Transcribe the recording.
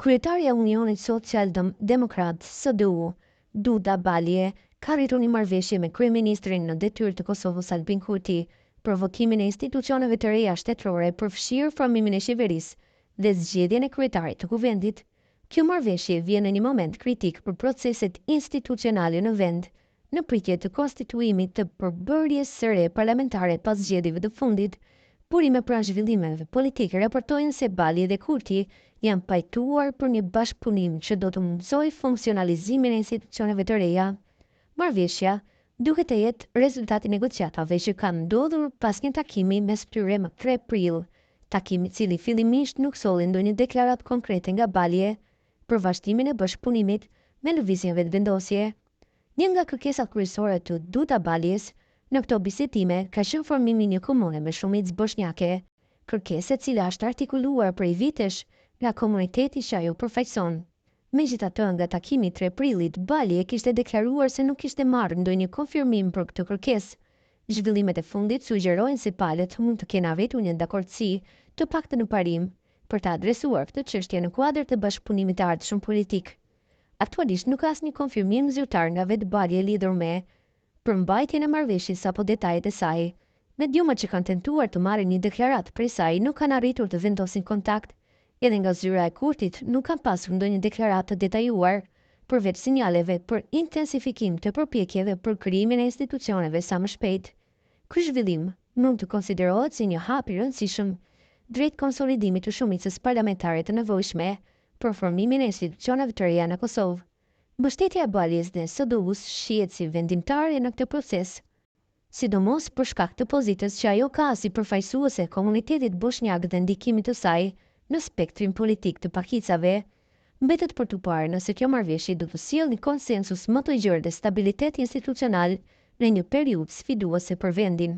Kryetarja e Unionit Social Demokrat, SDU, Duda Balje, ka arritur një marrëveshje me kryeministrin në detyrë të Kosovës Albin Kurti për votimin e institucioneve të reja shtetërore përfshirë formimin e qeverisë dhe zgjedhjen e kryetarit të Kuvendit. Kjo marrëveshje vjen në një moment kritik për proceset institucionale në vend, në pritje të konstituimit të përbërjes së re parlamentare pas zgjedhjeve të fundit. Burime pranë zhvillimeve politike raportojnë se Balje dhe Kurti janë pajtuar për një bashkëpunim që do të mundësojë funksionalizimin e institucioneve të reja. Marrëveshja duket të jetë rezultat i negociatave që kanë ndodhur pas një takimi mes tyre më 3 prill, takim i cili fillimisht nuk solli ndonjë deklaratë konkrete nga Balje për vazhdimin e bashkëpunimit me Lëvizjen Vetëvendosje. Një nga kërkesat kryesore të Duda Baljes në këto bisedime ka qenë formimi i një komune me shumicë boshnjake, kërkesë e cila është artikuluar prej vitesh nga komuniteti që ajo përfaqëson. Megjithatë, nga takimi i 3 prillit, Balje kishte deklaruar se nuk kishte marrë ndonjë konfirmim për këtë kërkesë. Zhvillimet e fundit sugjerojnë se palët mund të kenë arritur një dakordësi, të paktën në parim, për të adresuar këtë çështje në kuadër të bashkëpunimit të ardhshëm politik. Aktualisht nuk ka asnjë konfirmim zyrtar nga vetë Balje lidhur me përmbajtjen e marrëveshjes apo detajet e saj. Mediumet që kanë tentuar të marrin një deklaratë prej saj nuk kanë arritur të vendosin kontakt. Edhe nga zyra e Kurtit nuk kanë pasur ndonjë deklaratë të detajuar, përveç sinjaleve për intensifikim të përpjekjeve për krijimin e institucioneve sa më shpejt. Ky zhvillim mund të konsiderohet si një hap i rëndësishëm drejt konsolidimit të shumicës parlamentare të nevojshme për formimin e institucioneve të reja në Kosovë. Mbështetja e Baljes dhe SDU-së shihet si vendimtare në këtë proces, sidomos për shkak të pozitës që ajo ka si përfaqësuese e komunitetit boshnjak dhe ndikimit të saj në spektrin politik të pakicave. Mbetet për t'u parë nëse kjo marrëveshje do të sjellë një konsensus më të gjerë dhe stabilitet institucional në një periudhë sfiduese për vendin.